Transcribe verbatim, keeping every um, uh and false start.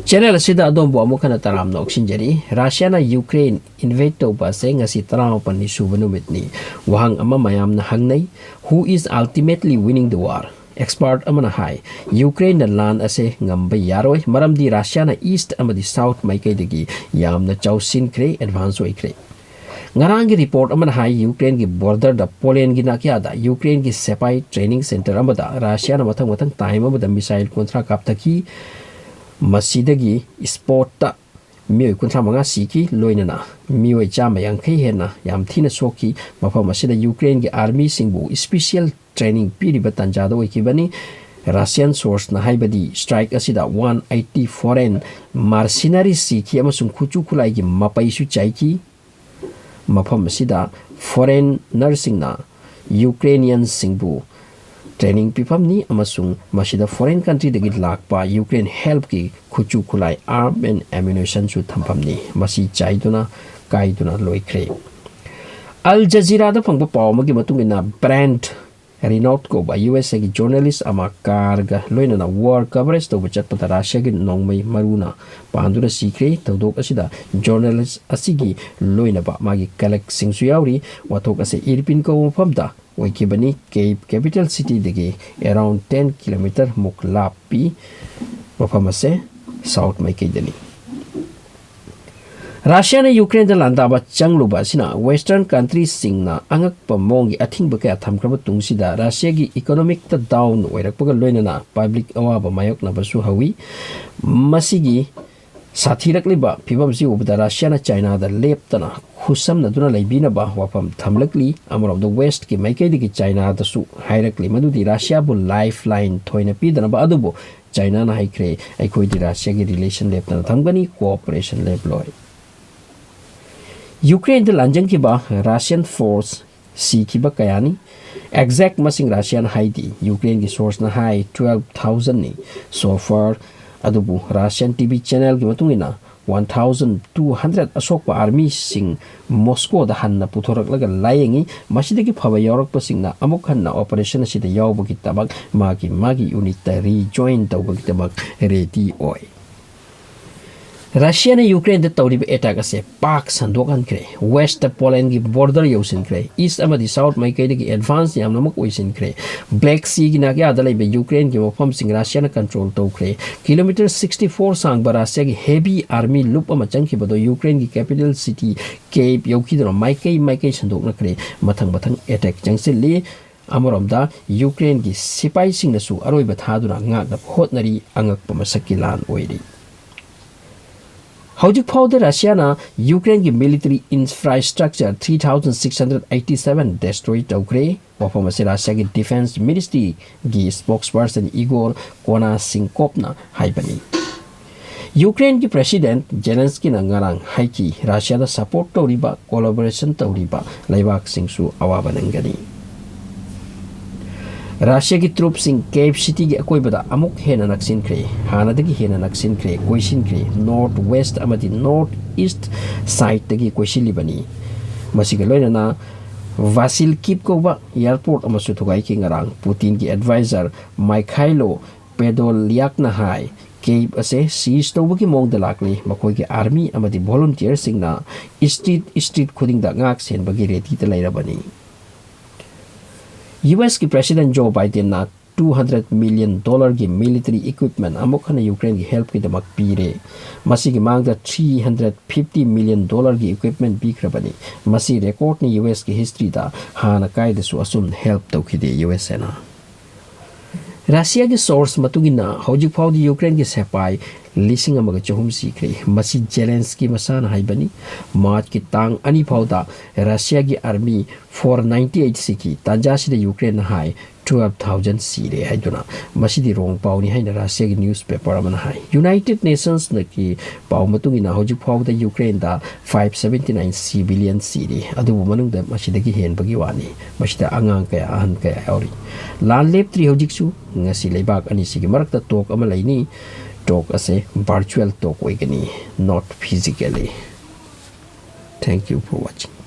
Channel ꯑꯁꯤꯗ ꯑꯗꯣꯝꯕꯨ ꯑꯃꯨꯛ ꯍꯟꯅ ꯇꯔꯥꯝꯅ ꯑꯣꯛꯁꯤꯟꯖꯔꯤ꯫ ꯔꯁꯤꯌꯥꯅ ꯌꯨꯀ꯭ꯔꯦꯟ invade ꯇꯧꯕ ꯑꯁꯦ ꯉꯁꯤ ꯇꯔꯥꯃꯥꯄꯟꯅꯤ ꯁꯨꯕ ꯅꯨꯃꯤꯠꯅꯤ꯫ ꯋꯥꯍꯪ ꯑꯃ ꯃꯌꯥꯝꯅ ꯍꯪꯅꯩ, "Who is ultimately winning the war?" Expert ꯑꯃꯅ ꯍꯥꯏ, ꯌꯨꯀ꯭ꯔꯦꯟꯅ ꯂꯥꯟ ꯑꯁꯦ ꯉꯝꯕ ꯌꯥꯔꯣꯏ, ꯃꯔꯝꯗꯤ ꯔꯁꯤꯌꯥꯅ east ꯑꯃꯗꯤ south ꯃꯥꯏꯀꯩꯗꯒꯤ ꯌꯥꯝꯅ ꯆꯥꯎꯁꯤꯟꯈ꯭ꯔꯦ, advance ꯑꯣꯏꯈ꯭ꯔꯦ꯫ ꯉꯔꯥꯡꯒꯤ report ꯑꯃꯅ ꯍꯥꯏ, ꯌꯨꯀ꯭ꯔꯦꯟꯒꯤ borderꯗ ꯄꯣꯂꯦꯟꯒꯤ ꯅꯥꯀꯤꯌꯥꯗ ꯌꯨꯀ꯭ꯔꯦꯟꯒꯤ ꯁꯦꯄꯥꯏ training center ꯑꯃꯗ ꯔꯁꯤꯌꯥꯅ ꯃꯊꯪ ꯃꯊꯪ time ꯑꯃꯗ missile ꯀꯨꯟꯊ꯭ꯔꯥ ꯀꯥꯞꯊꯈꯤ꯫ ꯃꯁꯤꯗꯒꯤ spotꯇ ꯃꯤꯑꯣꯏ ꯀꯨꯟꯊ꯭ꯔꯥ ꯃꯉꯥ ꯁꯤꯈꯤ, ꯂꯣꯏꯅꯅ ꯃꯤꯑꯣꯏ ꯆꯥꯝꯃ ꯌꯥꯡꯈꯩ ꯍꯦꯟꯅ ꯌꯥꯝ ꯊꯤꯅ ꯁꯣꯛꯈꯤ꯫ ꯃꯐꯝ ꯑꯁꯤꯗ ꯌꯨꯀ꯭ꯔꯦꯟꯒꯤ armyꯁꯤꯡꯕꯨ special training ꯄꯤꯔꯤꯕ ꯇꯥꯟꯖꯥꯗ ꯑꯣꯏꯈꯤꯕꯅꯤ꯫ Russian sourceꯅ ꯍꯥꯏꯕꯗꯤ strike ꯑꯁꯤꯗ one eighty foreign mercenaries ꯁꯤꯈꯤ ꯑꯃꯁꯨꯡ ꯈꯨꯠꯁꯨ ꯈꯨꯠꯂꯥꯏꯒꯤ ꯃꯄꯩꯁꯨ ꯆꯥꯏꯈꯤ꯫ ꯃꯐꯝ ꯑꯁꯤꯗ foreignerꯁꯤꯡꯅ Ukrainianꯁꯤꯡꯕꯨ training ꯄꯤꯐꯝꯅꯤ ꯑꯃꯁꯨꯡ ꯃꯁꯤꯗ foreign countryꯗꯒꯤ ꯂꯥꯛꯄ Ukraine helpꯀꯤ ꯈꯨꯠꯁꯨ ꯈꯨꯠꯂꯥꯏ, arm and ammunitionꯁꯨ ꯊꯝꯐꯝꯅꯤ꯫ ꯃꯁꯤ ꯆꯥꯏꯗꯨꯅ ꯀꯥꯏꯗꯨꯅ ꯂꯣꯏꯈ꯭ꯔꯦ꯫ Al Jazeeraꯗ ꯐꯪꯕ ꯄꯥꯎ ꯑꯃꯒꯤ ꯃꯇꯨꯡ ꯏꯟꯅ, Brent Renault ꯀꯧꯕ USAꯒꯤ journalist ꯑꯃ carꯒ ꯂꯣꯏꯅꯅ war coverage ꯇꯧꯕ ꯆꯠꯄꯗ ꯔꯁꯤꯌꯥꯒꯤ ꯅꯣꯡꯃꯩ ꯃꯔꯨꯅ ꯄꯥꯟꯗꯨꯅ ꯁꯤꯈ꯭ꯔꯦ꯫ ꯊꯧꯗꯣꯛ ꯑꯁꯤꯗ journalist ꯑꯁꯤꯒꯤ ꯂꯣꯏꯅꯕ ꯃꯥꯒꯤ colleagueꯁꯤꯡꯁꯨ ꯌꯥꯎꯔꯤ꯫ ꯋꯥꯊꯣꯛ ꯑꯁꯤ Irpin ꯀꯧꯕ ꯃꯐꯝꯗ ꯑꯣꯏꯈꯤꯕꯅꯤ꯫ Kyiv capital cityꯗꯒꯤ around ten kilometre ꯃꯨꯛ ꯂꯥꯞꯄꯤ꯫ ꯃꯐꯝ ꯑꯁꯦ south ꯃꯥꯏꯀꯩꯗꯅꯤ꯫ ꯔꯁꯤꯌꯥꯅ ꯌꯨꯀ꯭ꯔꯦꯟꯗ ꯂꯥꯟꯗꯥꯕ ꯆꯪꯂꯨꯕ ꯑꯁꯤꯅ Western countryꯁꯤꯡꯅ ꯑꯉꯛꯄ ꯃꯑꯣꯡꯒꯤ ꯑꯊꯤꯡꯕ ꯀꯌꯥ ꯊꯝꯈ꯭ꯔꯕ ꯇꯨꯡꯁꯤꯗ ꯔꯁꯤꯌꯥꯒꯤ economicꯇ down ꯑꯣꯏꯔꯛꯄꯒ ꯂꯣꯏꯅꯅ public ꯑꯋꯥꯕ ꯃꯥꯌꯣꯛꯅꯕꯁꯨ ꯍꯧꯏ꯫ ꯃꯁꯤꯒꯤ ꯁꯥꯊꯤꯔꯛꯂꯤꯕ ꯐꯤꯕꯝꯁꯤ ꯎꯕꯗ ꯔꯁꯤꯌꯥꯅ ꯆꯥꯏꯅꯥꯗ ꯂꯦꯞꯇꯅ ꯈꯨꯠꯁꯝꯅꯗꯨꯅ ꯂꯩꯕꯤꯅꯕ ꯋꯥꯐꯝ ꯊꯝꯂꯛꯂꯤ꯫ ꯑꯃꯔꯣꯝꯗ Westꯀꯤ ꯃꯥꯏꯀꯩꯗꯒꯤ ꯆꯥꯏꯅꯥꯗꯁꯨ ꯍꯥꯏꯔꯛꯂꯤ ꯃꯗꯨꯗꯤ ꯔꯁꯤꯌꯥꯕꯨ lifeline ꯊꯣꯏꯅ ꯄꯤꯗꯅꯕ, ꯑꯗꯨꯕꯨ ꯆꯥꯏꯅꯥꯅ ꯍꯥꯏꯈ꯭ꯔꯦ, "ꯑꯩꯈꯣꯏꯗꯤ ꯔꯁꯤꯌꯥꯒꯤ relation ꯂꯦꯞꯇꯅ ꯊꯝꯒꯅꯤ, cooperation ꯂꯦꯞꯂꯣꯏ"꯫ ꯌꯨꯀ꯭ꯔꯦꯟꯗ ꯂꯥꯟꯖꯪꯈꯤꯕ Russian force ꯁꯤꯈꯤꯕ ꯀꯌꯥꯅꯤ꯫ Exact ꯃꯁꯤꯡ ꯔꯁꯤꯌꯥꯅ ꯍꯥꯏꯗꯦ꯫ ꯌꯨꯀ꯭ꯔꯦꯟꯒꯤ sourceꯅ ꯍꯥꯏ twelve thousandꯅꯤ꯫ So far, ꯑꯗꯨꯕꯨ Russian TV channelꯒꯤ ꯃꯇꯨꯡ ꯏꯟꯅ one thousand two hundred ꯑꯁꯣꯛꯄ armyꯁꯤꯡ Moscowꯗ ꯍꯟꯅ ꯄꯨꯊꯣꯔꯛꯂꯒ ꯂꯥꯌꯦꯡꯉꯤ꯫ ꯃꯁꯤꯗꯒꯤ ꯐꯕ ꯌꯥꯎꯔꯛꯄꯁꯤꯡꯅ ꯑꯃꯨꯛ ꯍꯟꯅ operation ꯑꯁꯤꯗ ꯌꯥꯎꯕꯒꯤꯗꯃꯛ ꯃꯥꯒꯤ ꯃꯥꯒꯤ unitꯇ rejoin ꯇꯧꯕꯒꯤꯗꯃꯛ ready ꯑꯣꯏ꯫ ꯔꯁꯤꯌꯥꯅ ꯌꯨꯀ꯭ꯔꯦꯟꯗ ꯇꯧꯔꯤꯕ ꯑꯦꯇꯦꯛ ꯑꯁꯦ ꯄꯥꯛ ꯁꯟꯗꯣꯛꯍꯟꯈ꯭ꯔꯦ꯫ West ꯄꯣꯂꯦꯟꯒꯤ border ꯌꯧꯁꯤꯟꯈ꯭ꯔꯦ꯫ ꯏꯁ ꯑꯃꯗꯤ ꯁꯥꯎꯠ ꯃꯥꯏꯀꯩꯗꯒꯤ ꯑꯦꯗꯚꯥꯟꯁ ꯌꯥꯝꯅꯃꯛ ꯑꯣꯏꯁꯤꯟꯈ꯭ꯔꯦ꯫ ꯕ꯭ꯂꯦꯛ ꯁꯤꯒꯤ ꯅꯥꯀꯌꯥꯗ ꯂꯩꯕ ꯌꯨꯀ꯭ꯔꯦꯟꯒꯤ ꯃꯐꯝꯁꯤꯡ ꯔꯁꯤꯌꯥꯅ ꯀꯟꯇ꯭ꯔꯣꯜ ꯇꯧꯈ꯭ꯔꯦ꯫ ꯀꯤꯂꯣꯃꯤꯇꯔ sixty four ꯁꯥꯡꯕ ꯔꯁꯤꯌꯥꯒꯤ ꯍꯦꯚꯤ ꯑꯥꯔꯃꯤ ꯂꯨꯞ ꯑꯃ ꯆꯪꯈꯤꯕꯗꯣ ꯌꯨꯀ꯭ꯔꯦꯟꯒꯤ ꯀꯦꯄꯤꯇꯦꯜ ꯁꯤꯇꯤ ꯀꯦꯞ ꯌꯧꯈꯤꯗꯨꯅ ꯃꯥꯏꯀꯩ ꯃꯥꯏꯀꯩ ꯁꯟꯗꯣꯛꯅꯈ꯭ꯔꯦ꯫ ꯃꯊꯪ ꯃꯊꯪ ꯑꯦꯇꯦꯛ ꯆꯪꯁꯤꯜꯂꯤ꯫ ꯑꯃꯔꯣꯝꯗ ꯌꯨꯀ꯭ꯔꯦꯟꯒꯤ ꯁꯤꯄꯥꯏꯁꯤꯡꯅꯁꯨ ꯑꯔꯣꯏꯕ ꯊꯥꯗꯨꯅ ꯉꯥꯛꯅꯕ ꯍꯣꯠꯅꯔꯤ꯫ ꯑꯉꯛꯄ ꯃꯁꯛꯀꯤ ꯂꯥꯟ ꯑꯣꯏꯔꯤ꯫ ꯍꯧꯖꯤꯛ ꯐꯥꯎꯗ ꯔꯁꯤꯌꯥꯅ ꯌꯨꯀ꯭ꯔꯦꯟꯒꯤ military infrastructure three thousand six hundred eighty seven ꯗꯦꯁꯇ꯭ꯔꯣꯏ ꯇꯧꯈ꯭ꯔꯦ꯫ ꯋꯥꯐꯝ ꯑꯁꯤ ꯔꯁꯤꯌꯥꯒꯤ ꯗꯤꯐꯦꯟꯁ ꯃꯤꯅꯤꯁꯇ꯭ꯔꯤꯒꯤ ꯁ꯭ꯄꯣꯛꯁꯄꯔꯁꯟ ꯏꯒꯣꯔ ꯀꯣꯅꯥꯁꯤꯡꯀꯣꯞꯅ ꯍꯥꯏꯕꯅꯤ꯫ ꯌꯨꯀ꯭ꯔꯦꯟꯒꯤ ꯄ꯭ꯔꯦꯁꯤꯗꯦꯟꯠ ꯖꯦꯂꯦꯟꯁꯀꯤꯅ ꯉꯔꯥꯡ ꯍꯥꯏꯈꯤ, ꯔꯁꯤꯌꯥꯗ ꯁꯄꯣꯔꯠ ꯇꯧꯔꯤꯕ, ꯀꯣꯂꯥꯕꯣꯔꯦꯁꯟ ꯇꯧꯔꯤꯕ ꯂꯩꯕꯥꯛꯁꯤꯡꯁꯨ ꯑꯋꯥꯕ ꯅꯪꯒꯅꯤ꯫ ꯔꯁꯤꯌꯥꯒꯤ ꯇ꯭ꯔꯨꯞꯁꯤꯡ ꯀꯦꯞ ꯁꯤꯇꯤꯒꯤ ꯑꯀꯣꯏꯕꯗ ꯑꯃꯨꯛ ꯍꯦꯟꯅ ꯅꯛꯁꯤꯟꯈ꯭ꯔꯦ꯫ ꯍꯥꯟꯅꯗꯒꯤ ꯍꯦꯟꯅ ꯅꯛꯁꯤꯟꯈ꯭ꯔꯦ, ꯀꯣꯏꯁꯤꯟꯈ꯭ꯔꯦ꯫ ꯅꯣꯔꯠ ꯋꯦꯁꯠ ꯑꯃꯗꯤ ꯅꯣꯔꯠ ꯏꯁꯠ ꯁꯥꯏꯗꯇꯒꯤ ꯀꯣꯏꯁꯤꯜꯂꯤꯕꯅꯤ꯫ ꯃꯁꯤꯒ ꯂꯣꯏꯅꯅ ꯚꯥꯁꯤꯜ ꯀꯤꯞ ꯀꯧꯕ ꯑꯦꯌꯔꯄꯣꯔꯠ ꯑꯃꯁꯨ ꯊꯨꯒꯥꯏꯈꯤ꯫ ꯉꯔꯥꯡ ꯄꯨꯇꯤꯟꯒꯤ ꯑꯦꯗꯚꯥꯏꯖꯔ ꯃꯥꯏꯈꯥꯏꯂꯣ ꯄꯦꯗꯣꯂꯤꯌꯥꯛꯅ ꯍꯥꯏ, ꯀꯦꯞ ꯑꯁꯦ ꯁꯤꯖ ꯇꯧꯕꯒꯤ ꯃꯑꯣꯡꯗ ꯂꯥꯛꯂꯤ꯫ ꯃꯈꯣꯏꯒꯤ ꯑꯥꯔꯃꯤ ꯑꯃꯗꯤ ꯚꯣꯂꯨꯟꯇꯤꯌꯔꯁꯤꯡꯅ ꯁ꯭ꯇ꯭ꯔꯤꯠ ꯁ꯭ꯇ꯭ꯔꯤꯠ ꯈꯨꯗꯤꯡꯗ ꯉꯥꯛ ꯁꯦꯟꯕꯒꯤ ꯔꯦꯗꯤꯗ ꯂꯩꯔꯕꯅꯤ꯫ ꯌꯨ ꯑꯦꯁꯀꯤ ꯄ꯭ꯔꯦꯁꯤꯗꯦꯟꯠ ꯖꯣ ꯕꯥꯏꯗꯦꯟꯅ two hundred million dollarꯒꯤ ꯃꯤꯂꯤꯇꯔꯤ ꯏꯀ꯭ꯋꯤꯞꯃꯦꯟꯠ ꯑꯃꯨꯛ ꯍꯟꯅ ꯌꯨꯀ꯭ꯔꯦꯟꯒꯤ ꯍꯦꯜꯞꯀꯤꯗꯃꯛ ꯄꯤꯔꯦ꯫ ꯃꯁꯤꯒꯤ ꯃꯃꯥꯡꯗ three hundred fifty million dollarꯒꯤ ꯏꯀ꯭ꯋꯤꯞꯃꯦꯟꯠ ꯄꯤꯈ꯭ꯔꯕꯅꯤ꯫ ꯃꯁꯤ ꯔꯦꯀꯣꯔꯗꯅꯤ ꯌꯨ ꯑꯦꯁꯀꯤ ꯍꯤꯁꯇ꯭ꯔꯤꯗ꯫ ꯍꯥꯟꯅ ꯀꯥꯏꯗꯁꯨ ꯑꯁꯨꯝꯅ ꯍꯦꯜꯞ ꯇꯧꯈꯤꯗꯦ ꯌꯨ ꯑꯦꯁ ꯑꯦꯅ꯫ ꯔꯁꯤꯌꯥꯒꯤ ꯁꯣꯔꯁ ꯃꯇꯨꯡ ꯏꯟꯅ ꯍꯧꯖꯤꯛ ꯐꯥꯎꯗ ꯌꯨꯀ꯭ꯔꯦꯟꯒꯤ ꯁꯤꯄꯥꯏ ꯂꯤꯁꯤꯡ ꯑꯃꯒ ꯆꯍꯨꯝ ꯁꯤꯈ꯭ꯔꯦ꯫ ꯃꯁꯤ ꯖꯦꯂꯦꯟꯁꯀꯤ ꯃꯁꯥꯅ ꯍꯥꯏꯕꯅꯤ꯫ ꯃꯥꯔꯆꯀꯤ ꯇꯥꯡ ꯑꯅꯤ ꯐꯥꯎꯗ ꯔꯁꯤꯌꯥꯒꯤ ꯑꯥꯔꯃꯤ four ninety eight ꯁꯤꯈꯤ꯫ ꯇꯥꯟꯖꯥꯁꯤꯗ ꯌꯨꯀ꯭ꯔꯦꯟꯅ ꯍꯥꯏ twelve thousand ꯁꯤꯔꯦ ꯍꯥꯏꯗꯨꯅ꯫ ꯃꯁꯤꯗꯤ ꯔꯣꯡ ꯄꯥꯎꯅꯤ ꯍꯥꯏꯅ ꯔꯁꯤꯌꯥꯒꯤ ꯅ꯭ꯌꯨꯁ ꯄꯦꯄꯔ ꯑꯃꯅ ꯍꯥꯏ꯫ ꯌꯨꯅꯥꯏꯇꯦꯗ ꯅꯦꯁꯟꯁꯅꯀꯤ ꯄꯥꯎ ꯃꯇꯨꯡ ꯏꯟꯅ ꯍꯧꯖꯤꯛ ꯐꯥꯎꯕꯗ ꯌꯨꯀ꯭ꯔꯦꯟꯗ five seventy nine civilian ꯁꯤꯔꯤ꯫ ꯑꯗꯨꯕꯨ ꯃꯅꯨꯡꯗ ꯃꯁꯤꯗꯒꯤ ꯍꯦꯟꯕꯒꯤ ꯋꯥꯅꯤ꯫ ꯃꯁꯤꯗ ꯑꯉꯥꯡ ꯀꯌꯥ, ꯑꯍꯟ ꯀꯌꯥ ꯌꯥꯎꯔꯤ꯫ ꯂꯥꯟ ꯂꯦꯞꯇ꯭ꯔꯤ ꯍꯧꯖꯤꯛꯁꯨ꯫ ꯉꯁꯤ ꯂꯩꯕꯥꯛ ꯑꯅꯤꯁꯤꯒꯤ ꯃꯔꯛꯇ ꯇꯣꯛ ꯑꯃ ꯂꯩꯅꯤ꯫ ꯇꯣꯛ ꯑꯁꯦ ꯚꯔꯆꯨꯋꯦꯜ ꯇꯣꯛ ꯑꯣꯏꯒꯅꯤ, not physically. Thank you for watching.